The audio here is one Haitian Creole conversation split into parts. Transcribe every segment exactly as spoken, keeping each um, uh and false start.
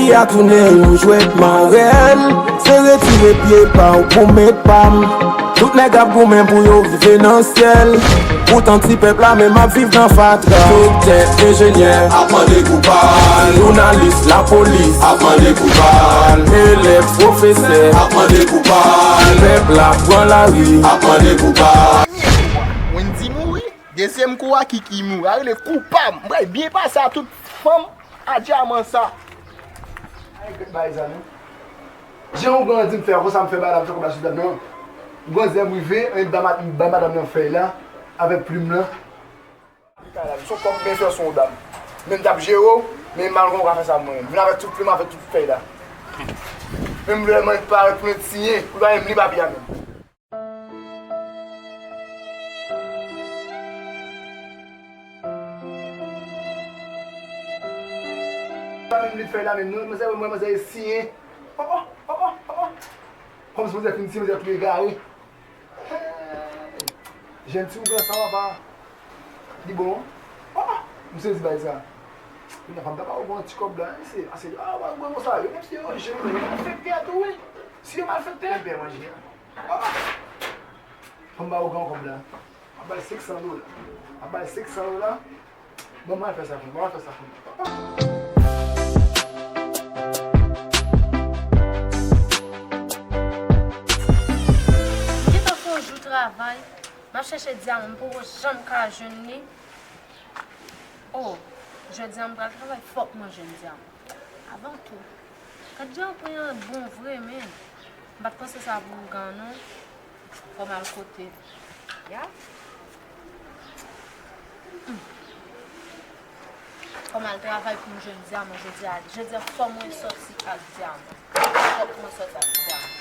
Peyi a tounen yon jwèt marèl, se retire pye pa w pou met pa m. Tout nèg ap goumen pou yo rive nan syèl. Poutan ti pèp la menm ap viv nan fatra. Doktè, enjenyè ap mande kou pa l. Jounalis, lapolis ap mande kou pa l. Elèv, pwofesè ap mande kou pa l. Pèp la pran lari ap mande kou pa l. Wendy mouri, dezyèm kou a Kiki mouri. A rele koupab. M pral byen pase a tout fanm a dyaman sa. Ay, gad bagay sa, non. Jan ou grandi, m fè konsa, m fè bagay la, m fè konsa sou dam nan. M grandi, m rive, m ba ma-, m ba madanm nan fèy la, avèk plim lan. Son kòb byen fè sou yon dam. Men m t ap jere w, men m pa konn ou ka fè sa mwen. Vin avèk tout plim, avèk tout fèy la. Men m vle mwen parèt pou mwen siyen, ou pa menm li papye a menm. Pa menm li fèy la menm non, manzè wè mwen, manzè siyen. Oh, oh, oh, oh, oh, oh. Kòm si manzè fin siyen, manzè tou egare. Hey! Jèn ti ougan sa, papa. Li bon. Oh! M sezi bay sa. Kounye a, fòm ta ba ou bon ti kòb la, wi, se, ase, ah, w ap gwen konsa, yo, menm si yo jèn, yo malfektè tou, wi. Si yo malfektè. Li byen manje, ah! Fòm ba ou gran kòb la. M ap ba l senk san dola. M ap ba l senk san dola. Bon, m al fè sa pou mwen, m al fè sa pou mwen. M gentan fè yon jou travay, m ap chèche dyaman, m poko janm ka jwenn li. Oh, jodi a m pral travay, fòk mwen jwenn dyaman. Avan tou, gad jan w pran bon vre, men. M pa t panse sa pou ougan, non. Fò m al kote l. Ya. Hmm. Fò m al travay pou m jwenn dyaman jodi a. Jodi a, fò mwen sòti ak dyaman. Fòk mwen sòti ak dyaman.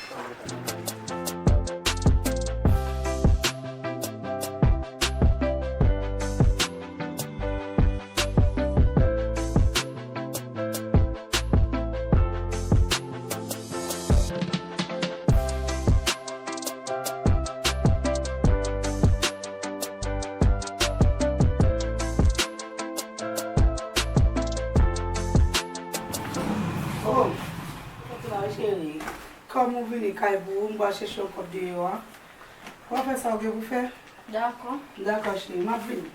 Oh, Fatima cheri, kòm ou vini kay pou ou, m pral chèche yon kòb deyò a. W a fè sa w gen pou fè? Dakò. Dakò, cheri, m ap vini.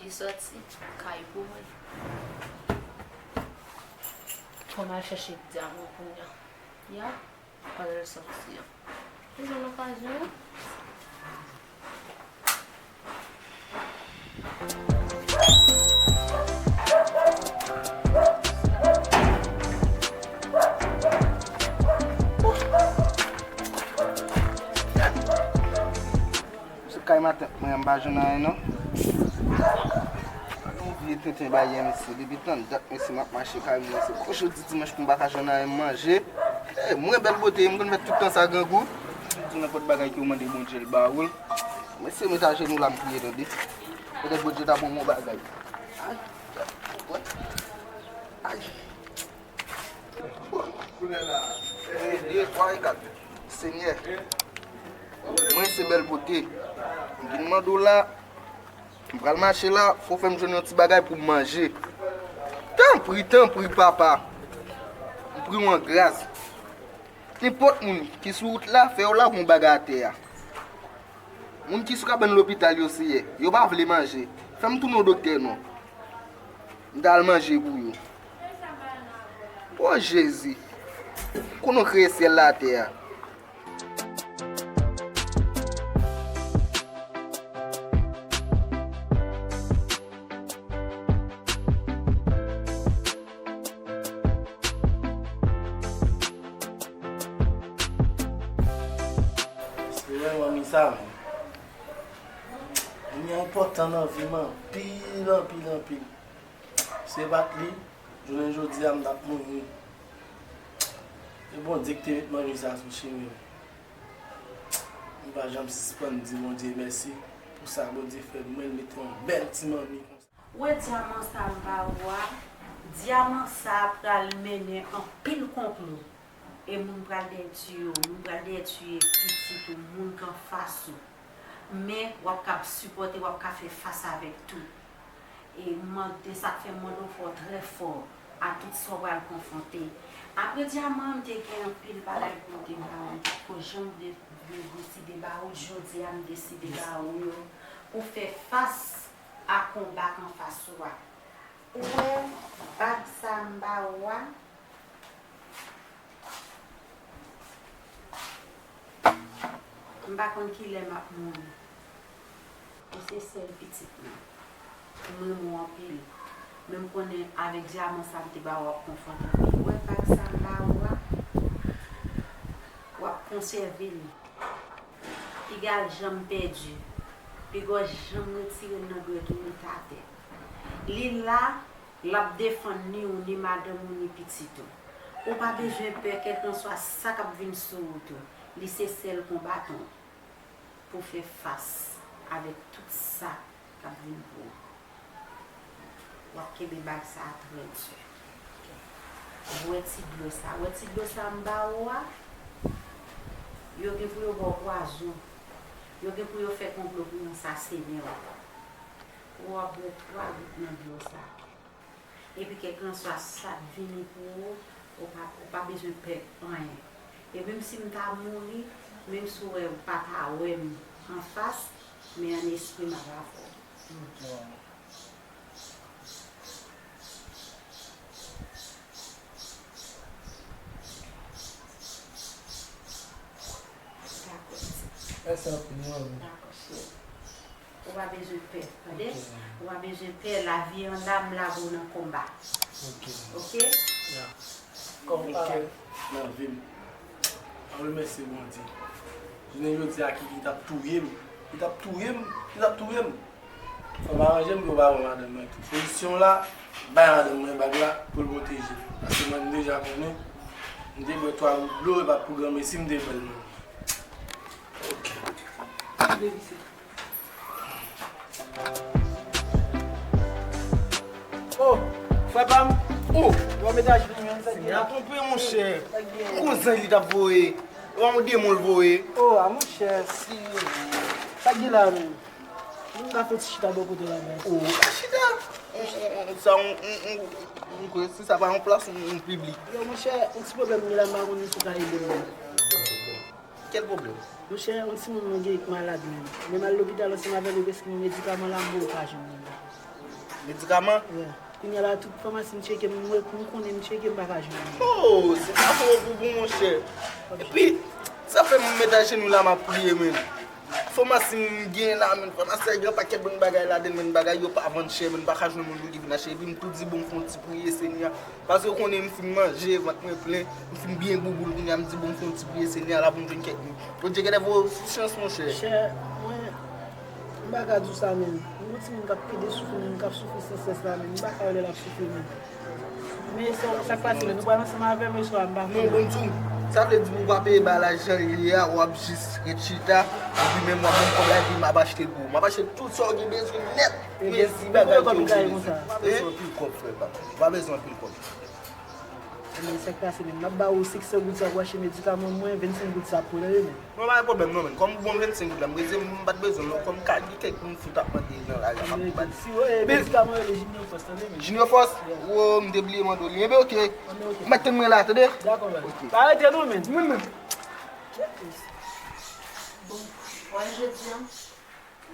Li sòti kay pou mwen. Fò m al chèche dyaman kounye a. Ya, pandan l sòti an. Ou jwenn okazyon an? Se kay matant mwen an, m pa jwenn anyen non. Yon vye tenten bagay mesye, depi tann dat mesye m ap mache kay mwen, se kou jodi dimanch pou m pa ka jwenn anyen manje. Eh, mwen bèl bote, m konn fè tout tan sa grangou. Di nenpòt bagay ke w mande Bondye l ba ou l. Mesye, met ajenou la m priye tande. Petèt Bondye ta ban m yon bagay. Ay, ay. Yon, de, twa e kat. Senyè, mwen se bèl bote. M vin mande w la, m pral mache la, fò w fè m jwenn yon ti bagay pou m manje. Tanpri, tanpri, papa. M priye w an gras. Nenpòt moun ki sou wout la, fè yo lage yon bagay atè a. Moun ki sou kabann lopital yo, Seyè, yo pa vle manje. Fè m tounen yon doktè non. M ta al manje pou yo. O Jezi, konnen w kreye syèl la atè a. Espere manmi sa menm. Li enpòtan nan vi m anpil, anpil, anpil. Se pa t li, jounen jodi a m t ap mouri. E Bondye ki te met manmi sa sou chemen m. M pa janm sispann di Bondye mèsi pou sa Bondye fè mwen, l mete yon bèl ti manmi konsa. Ou wè dyaman sa m ba ou a, dyaman sa pral mennen anpil konplo. E moun pral dèyè tiye w, moun pral dèyè tiye pitit ou, moun k anfas ou. Men, w ap kab sipòte, w ap ka fè fas avèk tout. E m mande, sa k fè m mande w fè w trè fò a tout sa w pral konfwonte. Apre dyaman an, m te gen anpil bagay pou m te ba w, m pa t ko janm de-, de-, deside ba ou, jodi a m deside ba ou yo pou fè fas a konba k anfas ou a. Ou wè bag sa a m ba ou a? M pa konn kilè m ap mouri. Ou se sèl pitit mwen. M renmen w anpil. Men m konnen avèk dyaman sa m te ba w, w ap konfwonte anpil. Ou wè bag sa m ba ou a? W ap konsève l. Piga l janm pèdi. Piga w janm retire l nan dwèt ou met atè. Li la, l ap defann ni ou, ni madanm ou, ni pitit ou. Ou pa bezwen pè, kèlkanswa sa k ap vin sou wout ou. Li se sèl konbatan w pou fè fas avèk tout sa k ap vin pou ou. W ap kenbe bag sa a trè di. Bwè ti dlo sa. Wè ti dlo sa m ba ou a? Yo gen pou yo ba w pwazon. Yo gen pou yo fè konplo pou yo ansasinen w. Ou ap bwè twa gout nan dlo sa. Epi kèlkanswa sa k vini pou ou, ou pa, ou pa bezwen pè anyen. E menm si m ta mouri, menm si w wè, ou pa ta wè m anfas, men ann espri m ap avè w. Ok, manman. Dakò, pitit. Mèsi anpil, manmi. Dakò, cheri. Ou pa bezwen pè, tande? Ok, manmi. Ou pa bezwen pè, lavi an la, m lage w nan konba. Ok, manmi. Ok? Ya. Kòm pa nan vi m, mwen remèsye Bondye. Jounen jodi a, Kiki t ap touye m. Li t ap touye m. Li t ap touye m. Fò m aranje m pou yo pa pran madanm mwen tou. Pozisyon la, bay madanm mwen bag la pou l pwoteje l. Paske mwen, m deja konnen, m te bwè twa gout dlo, e pa t pou granmesi m te bwè l non. Ok. Oh, frè pa m. Oh, w ap mete aji pou mwen, sa k gen la? Tonbe, monchè. Kouzen li t ap voye. Ou pa yon demon l voye. Oh, a monchè, si. Sa k gen la menm? Mwen ka fè ti chita bò kote la menm. Oh, pa chita. Sa, on, on, on, on, si sa pa yon plas, on, on piblik. Yo, monchè, yon ti pwoblèm m gen la, m pa konnen si w ka ede m. Kèl pwoblèm? Monchè, yon timoun mwen gen ki malad menm. Men m al lopital ansanm avè l, yo preskri m medikaman la, m pa ka jwenn li. Medikaman? Wi. Kounye a la, tout famasi m tcheke, m wè, m konnen m tcheke, m pa ka jwenn li. Oh, se pa bon pou bon, monchè. Epi, sa fè m met ajenou la, m ap priye, menm. Famasi m gen la, menm, famasi a gen yon pakèt bon bagay ladan l, menm, bagay yo pa vann chè, menm, m pa ka jwenn moun pou ki vin achte, epi m tou di, bon, m fè yon ti priye, Senyè. Paske w konnen m fin manje, vant mwen plen, m fin byen bouboul kounye a, m di bon, m fè yon ti priye Senyè a la pou m jwenn kèk moun. Bondye genlè voye w sou chans, monchè. Chè, mwen, m pa ka di w sa, menm. M gon timoun k ap plede soufri, menm k ap soufri san sès la, menm. M pa ka wè lè l ap soufri, menm. Men sa, sa k pase, menm, nou pral ansanm avè m oswa m pa konnen. Non, bon, m di w, sa vle di pou w pa peye bagay la jan l ye a, w ap jis ret chita, epi menm w ap ban m kòb la, epi m ap achte l pou ou. M ap achte tout sa w gen bezwen nèt. Ebyen, mezi bagay ke w gen bezwen. Ou pa bezwen anpil kòb, ou ka ye konsa. M pa bezwen anpil kòb, frè pa m. M pa bezwen anpil kòb. Ebyen, sa k pase menm? M ap ba ou senk san goud sa pou achte medikaman mwen, vennsenk goud sa pou w tande, menm. Non, pa gen pwoblèm non, menm. Kòm ou ban m vennsenk goud la, m rete, m pa t bezwen l non, kòm ka gen kèk moun fout ap mande nan lari a, m ap ban l. Si w, eh, medikaman yo rele Junior Force, tande, menm. Junior Force? Yeah. Wo, m te bliye mande w li. Enben, oke. Enben, oke. Mèt tann mwen la, tande? Dakò, baz. Oke. Pa rete non, menm. Wi, menm. Bon, wè jodi a,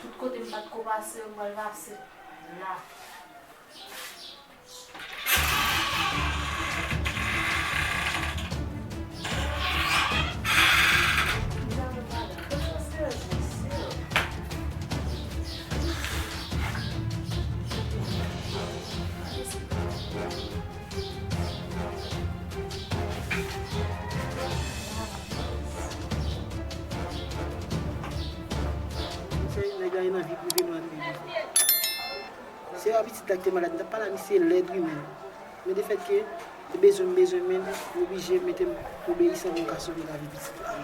tout kote m pa t ko pase, m pral pase la. Nèg la nan vi prive nou antre. Se yon pitit la ki te malad, m t ap pale a misye lèd wi menm. Men defèt ke te bezwen m bezwen men, m oblije mete m obeyisan pou m ka sove lavi pitit la.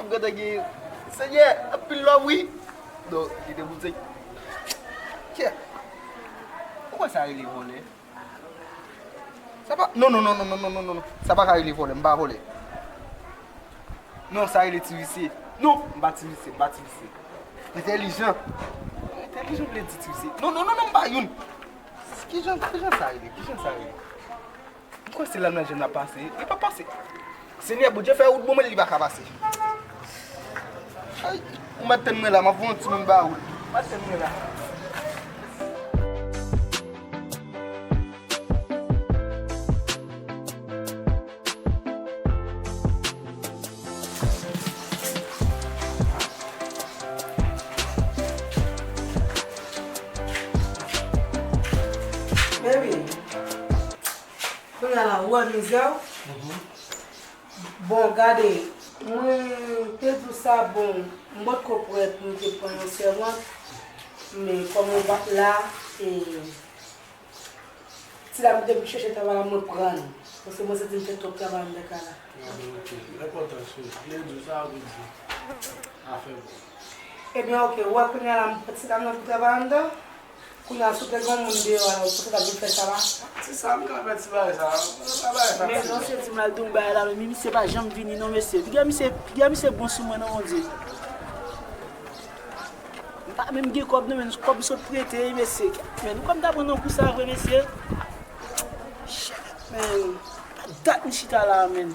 Ou gentan gen, Senyè, anpil love, wi. Non, li te pou di, Tchè, ou kwè sa rele vòlè? Sa pa, non, non, non, non, non, non, non, non, non. Sa pa ka rele vòlè, m pa vòlè. Non, sa rele ti visye. Non, m pa ti visye, m pa ti visye. Entèlijan. Entèlijan vle di ti visye. Non, non, non, non, m pa youn. Kijan, kijan sa rele? Kijan sa rele? M kwè se la nan je n ap pase. Li pa pase. Senyè, Bondye fè wout bon, men li pa ka pase. Ay, ou mèt tann mwen la, m ap voye yon timoun ba ou. Ou mèt tann mwen la. Baby, kounye a la, ou wè mizè w? Bon, gade, mwen te di w sa, bon, m potko prè pou m te pran yon sèvant, men kòm ou pa t la, e, ti dam ki te vin chèche travay la, mwen pran l. Paske mwen santi m fè twòp travay anndan kay la. Ah, bon, ok. Enpòtan, cheri. Lè di w sa, ou di. Afè bon. Ebyen, ok. Ou wè kounye a la, m pran ti dam nan pou travay anndan. Kounye a, si w te gen yon moun deyò a, ou panse l t ap vin fè sa la? Ti sa, m ka fè ti bagay sa. Mwen pa bagay sa. Men non, se di m al di yon bagay la, men misye pa janm vini non, mesye. Piga misye, piga misye bon sou mwen non, Bondye. M pa menm gen kòb non, men kòb m sot prete, mesye. Men nou kwè m ta pran nan kou sa vre, mesye? Shit, men. Pa dat m chita la, men.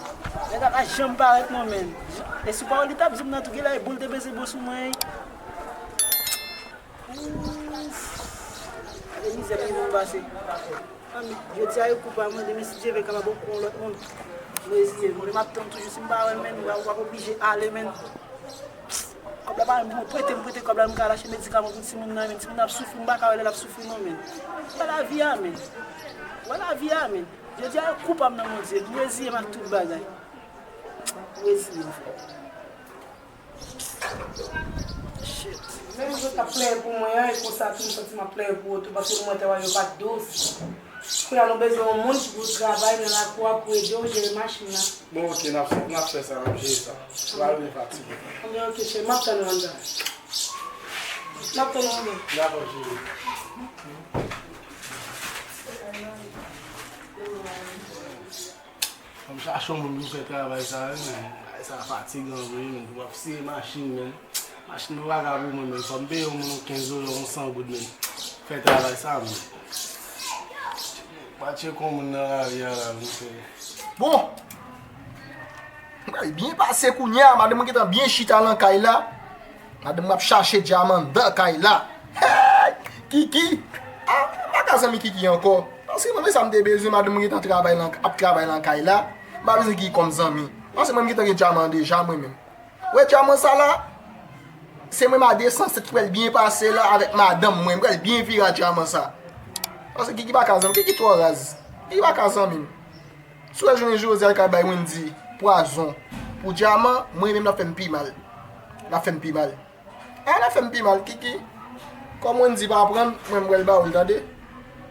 Nèg la pa janm parèt non, men. E si w pa wè li t ap di m nan tou, genlè e bon l te peze bon sou mwen. Gade mizè pou moun pase. Jodi a yo kou pa mande men si Dye vle kapab okou yon lòt moun. M reziye m. Mwen menm m ap tann toujou. Si m pa wè l, men, w ap, w ap oblije ale, men. Kòb la pa menm pou mwen prete, m prete kòb la, m ka al achte medikaman pou timoun nan, men. Timoun nan ap soufri, m pa ka wè lè l ap soufri non, men. Wè lavi a, men. Wè lavi a, men. Jodi a yo kou pa m nan, Bondye. M reziye m ak tout bagay. M reziye m, frè. Shit. Menm jan w t ap plenyen pou mwen an, e konsa tou m santi m ap plenyen pou ou tou, paske mwen te wè yo pa t dous. Kounye a nou bezwen yon moun ki pou travay nan lakou a pou ede w jere machin nan. Bon, ok, n ap, n ap fè sa, n ap jere sa. Ou pa bezwen fatige. Ebyen, ok, cheri, m ap tann ou anndan. M ap tann ou anndan. Dakò, cheri. Fò m chache yon moun pou fè travay sa, wi, men. Bagay sa fatigan vre, men. Pou w ap siye machin, men. Machin nan pa ka pou mwen, men. Fò m peye yon moun yon kenz dola, yon san goud, men. Fè travay sa, men. Pa tcheke yon moun nan lari a la, men, se. Bon! Bagay byen pase kounye a, madanm mwen gentan byen chita nan kay la. Madanm mwen ap chache dyaman anndan kay la. Hey! Kiki! Ah, m pa ka zanmi Kiki ankò. Paske mwen, men sa m te bezwen, madanm mwen gentan travay nan, ap travay nan kay la. M pa bezwen Kiki kòm zanmi. Paske mwen, m gentan gen dyaman deja, mwen menm. Wè dyaman sa la? Se mwen, madanm, sansèt ki pral byen pase la avèk madanm mwen. M pral byen viv ak dyaman sa. Paske Kiki pa ka zanmi. Kiki twò raz. Kiki pa ka zanmi m. Si w wè jounen jodi a, l ka bay Wendy pwazon pou dyaman, mwen menm l ap fè m pi mal. L ap fè m pi mal. Ah, l ap fè m pi mal, Kiki. Kòm Wendy pa pran l, mwen m pral ba ou l, tande.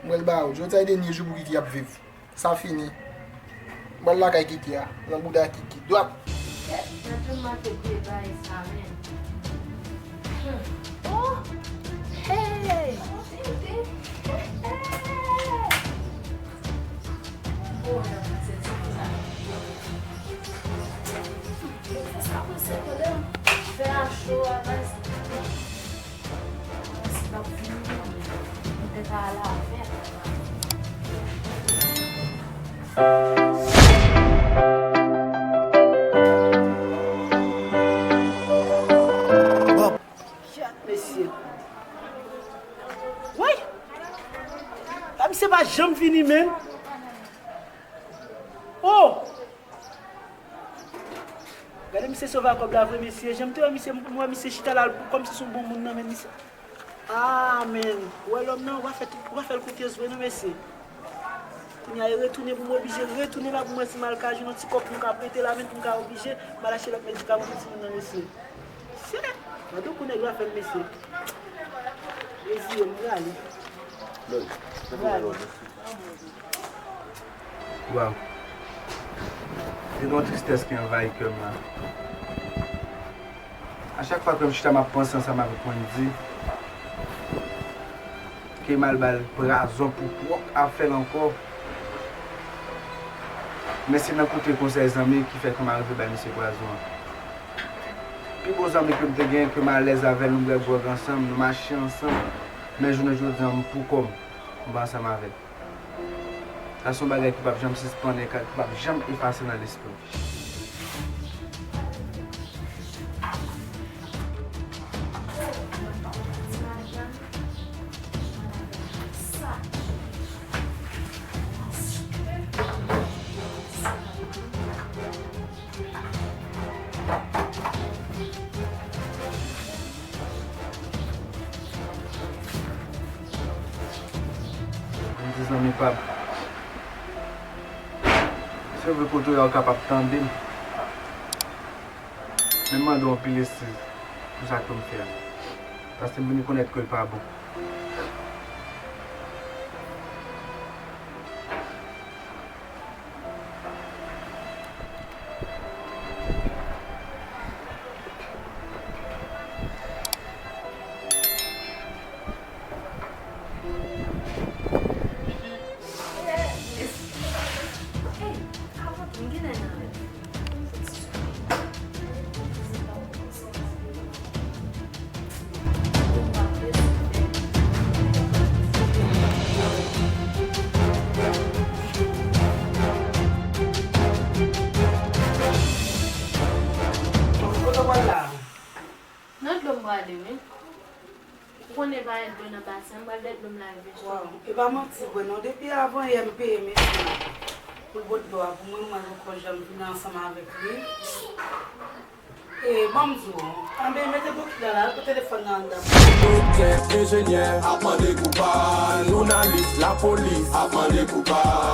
M pral ba ou l. Jodi a e dènye jou pou Kiki ap viv. Sa fini. M pral lakay Kiki a, nan bouda Kiki. Dwat. Kèt, nan tou m manke bliye bagay sa, men. Hmm. Oh! Hey! Oh, tete! Hey! Oh, nan pase ti sa. Sa prese tande m. Fè a cho a, baz. Mwen si m ap vini, mwen tèt a ale avè l. Bon. Chat, mesye. Woy! La misye pa janm vini, menm. Oh! Gade misye sove ak kòb la vre, mesye. Jan m te wè misye, m wè misye chita la kòmsi se yon bon moun nan, men misye. Ah, men, ou wè lòm nan, ou pa fè tout, ou pa fè l konfyans vre non, mesye. Kounye a, e retounen pou m oblije retounen la pou m wè si m al ka jwenn yon ti kòb pou m ka prete la, men pou m ka oblije m al achte lòt medikaman pou timoun nan, mesye. Shit! Gade kou nèg la fè m, mesye. Reziye m, m prale. Lòd, m prale. Waw. Gen yon tristès ki anvayi kè m la. A chak fwa ke m chita, m ap panse ansanm avèk mwen, m di ke m al ba l pwazon pou pwòp afè l ankò. Men se nan koute konsèy zanmi ki fè ke m arive bay misye pwazon an. Pi bon zanmi ke m te gen, ke m alèz avè l, nou bwè gwòg ansanm, nou mache ansanm. Men jounen jodi a, m pou kò m, m pa ansanm avè l. Sa se yon bagay ki p ap janm sispann e ka, ki p ap janm efase nan lespri m. M di zanmi pa m, se vre kote w ye a ou kapab tande m, men m mande w anpil eskiz pou sa ke m fè a, paske m vin rekonèt ke l pa bon. Kote w pral la? Nan dlo m prale, wi. Ou konnen pa gen dlo nan basen, m pral dèyè dlo m la rive. Waw, e pa manti vre non, depi avanyè m peye mesye pou l pot dlo a pou mwen, mwen poko janm vin ansanm avèk li. E, ban m di w, anben mete bouki la la, al pran telefòn nan anndan. Doktè, enjenyè, ap mande koupab. Jounalis, lapolis, ap mande koupab.